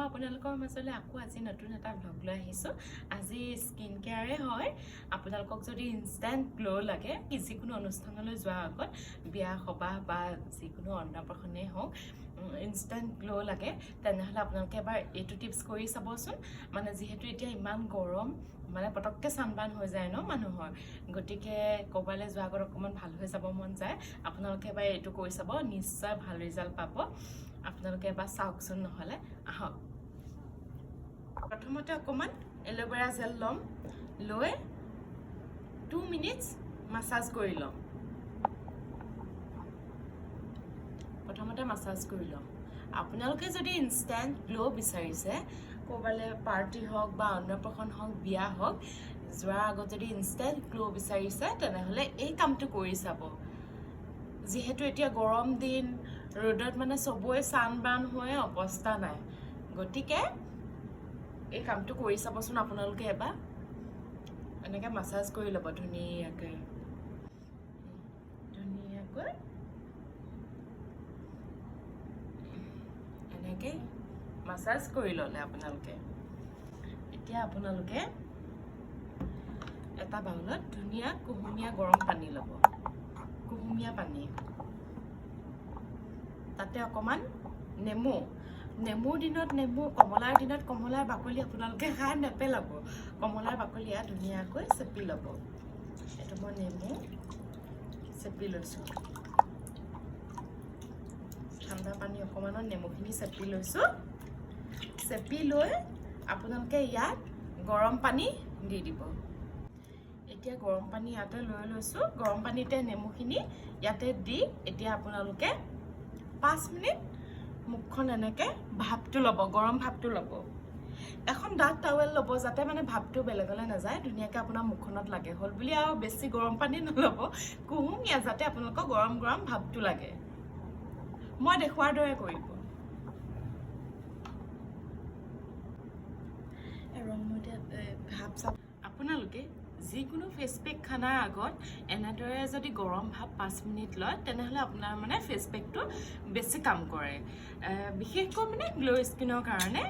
আপোনালোকৰ মাজলৈ আকৌ আজি নতুন এটা ভ্লগ লৈ আহিছোঁ। আজি স্কিন কেয়াৰে হয়। আপোনালোকক যদি ইনষ্টেণ্ট গ্ল' লাগে, কি যিকোনো অনুষ্ঠানলৈ যোৱাৰ আগত, বিয়া সবাহ বা যিকোনো অন্নপ্ৰাশনেই হওক, ইনষ্টেণ্ট গ্ল' লাগে, তেনেহ'লে আপোনালোকে এবাৰ এইটো টিপছ কৰি চাবচোন। মানে যিহেতু এতিয়া ইমান গৰম, মানে পটককৈ চানবাৰ্ণ হৈ যায় ন মানুহৰ, গতিকে ক'ৰবালৈ যোৱাৰ আগত অকণমান ভাল হৈ যাব মন যায়। আপোনালোকে এবাৰ এইটো কৰি চাব, নিশ্চয় ভাল ৰিজাল্ট পাব। আপোনালোকে এবাৰ চাওকচোন। নহ'লে আহক, প্ৰথমতে অকণমান এল'ভেৰা জেল ল'ম, লৈ 2 মিনিটছ মাছাজ কৰি ল'ম। প্ৰথমতে মাছাজ কৰি ল'ম। আপোনালোকে যদি ইনষ্টেণ্ট গ্ল' বিচাৰিছে, ক'ৰবালৈ পাৰ্টি হওক বা অন্নপ্ৰাশন হওক, বিয়া হওক, যোৱাৰ আগত যদি ইনষ্টেণ্ট গ্ল' বিচাৰিছে, তেনেহ'লে এই কামটো কৰি চাব। যিহেতু এতিয়া গৰম দিন, ৰ'দত মানে চবৰে চানবাৰ্ণ হৈ অৱস্থা নাই, গতিকে এই কামটো কৰি চাবচোন আপোনালোকে এবাৰ। এনেকৈ মাছাজ কৰি ল'ব ধুনীয়াকৈ ধুনীয়াকৈ। এনেকৈ মাছাজ কৰি ল'লে আপোনালোকে, এতিয়া আপোনালোকে এটা বাউলত ধুনীয়া কুহুমীয়া গৰম পানী ল'ব। কুহুমীয়া পানী, তাতে অকণমান নেমু। নেমুৰ দিনত নেমু, কমলাৰ দিনত কমলাৰ বাকলি আপোনালোকে খাই নেপেলাব। কমলাৰ বাকলি ইয়াত ধুনীয়াকৈ চেপি ল'ব। এইটো মই নেমু চেপি লৈছোঁ। ঠাণ্ডা পানী অকণমানত নেমুখিনি চেপি লৈছোঁ। চেপি লৈ আপোনালোকে ইয়াত গৰম পানী দি দিব। এতিয়া গৰম পানী ইয়াতে লৈ লৈছোঁ। গৰম পানীতে নেমুখিনি ইয়াতে দি এতিয়া আপোনালোকে 5 মিনিট মুখখন এনেকৈ ভাপটো ল'ব, গৰম ভাপটো ল'ব। এখন ডাঠ টাৱেল ল'ব, যাতে মানে ভাপটো বেলেগলৈ নাযায়, ধুনীয়াকৈ আপোনাৰ মুখখনত লাগে। হ'ল বুলি আৰু বেছি গৰম পানী নল'ব, কুহুমীয়া, যাতে আপোনালোকৰ গৰম গৰম ভাপটো লাগে। মই দেখুওৱাৰ দৰে কৰিব। ৰং মই এতিয়া ভাপ চাপ। আপোনালোকে যিকোনো ফেচ পেক সানাৰ আগত এনেদৰে যদি গৰম ভাপ 5 মিনিট লয়, তেনেহ'লে আপোনাৰ মানে ফেচ পেকটো বেছি কাম কৰে, বিশেষকৈ মানে গ্ল' স্কিনৰ কাৰণে।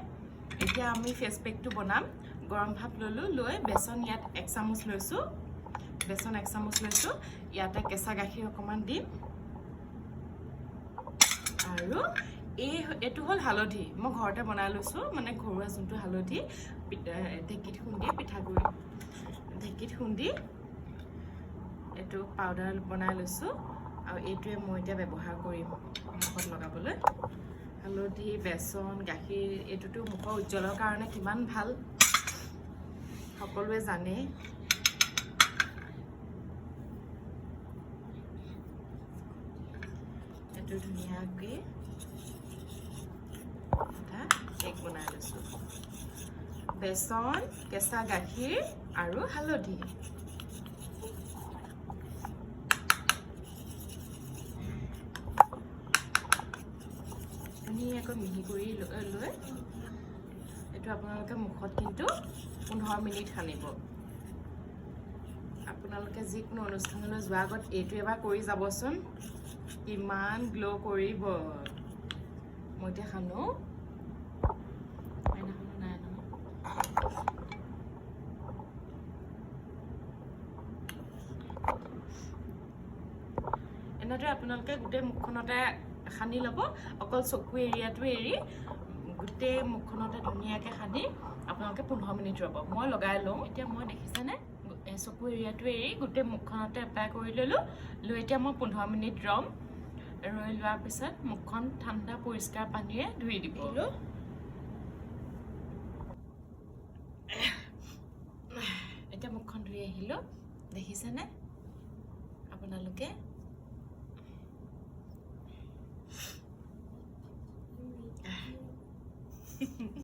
এতিয়া আমি ফেচ পেকটো বনাম। গৰম ভাপ ল'লোঁ, লৈ বেচন ইয়াত এক চামুচ লৈছোঁ। বেচন এক চামুচ লৈছোঁ। ইয়াতে কেঁচা গাখীৰ অকণমান দিম আৰু এইটো হ'ল হালধি। মই ঘৰতে বনাই লৈছোঁ, মানে ঘৰুৱা যোনটো হালধি, ঢেঁকীত খুন্দি, পিঠাগুড়ি ঢেঁকীত খুন্দি এইটো পাউডাৰ বনাই লৈছোঁ আৰু এইটোৱে মই এতিয়া ব্যৱহাৰ কৰিম মুখত লগাবলৈ। হালধি, বেচন, গাখীৰ, এইটোতো মুখৰ উজ্জ্বলৰ কাৰণে কিমান ভাল সকলোৱে জানে। এইটো ধুনীয়াকৈ এটা কেক বনাই লৈছোঁ, বেচন, কেঁচা গাখীৰ আৰু হালধি। ধুনীয়াকৈ মিহি কৰি লৈ এইটো আপোনালোকে মুখত কিন্তু 15 মিনিট সানিব। আপোনালোকে যিকোনো অনুষ্ঠানলৈ যোৱাৰ আগত এইটো এবাৰ কৰি যাবচোন, কিমান গ্ল' কৰিব। মই এতিয়া সানো। আইনাখনো নাই নহয়। এনেদৰে আপোনালোকে গোটেই মুখখনতে সানি ল'ব। অকল চকু এৰিয়াটো এৰি গোটেই মুখখনতে ধুনীয়াকৈ সানি আপোনালোকে 15 মিনিট ৰ'ব। মই লগাই লওঁ এতিয়া। মই দেখিছেনে, চকু এৰিয়াটো এৰি গোটেই মুখখনতে এপ্লাই কৰি ল'লোঁ। লৈ এতিয়া মই 15 মিনিট ৰ'ম। ৰৈ লোৱাৰ পিছত মুখখন ঠাণ্ডা পৰিষ্কাৰ পানীৰে ধুই দিব। এতিয়া মুখখন ধুই আহিলোঁ। দেখিছেনে আপোনালোকে?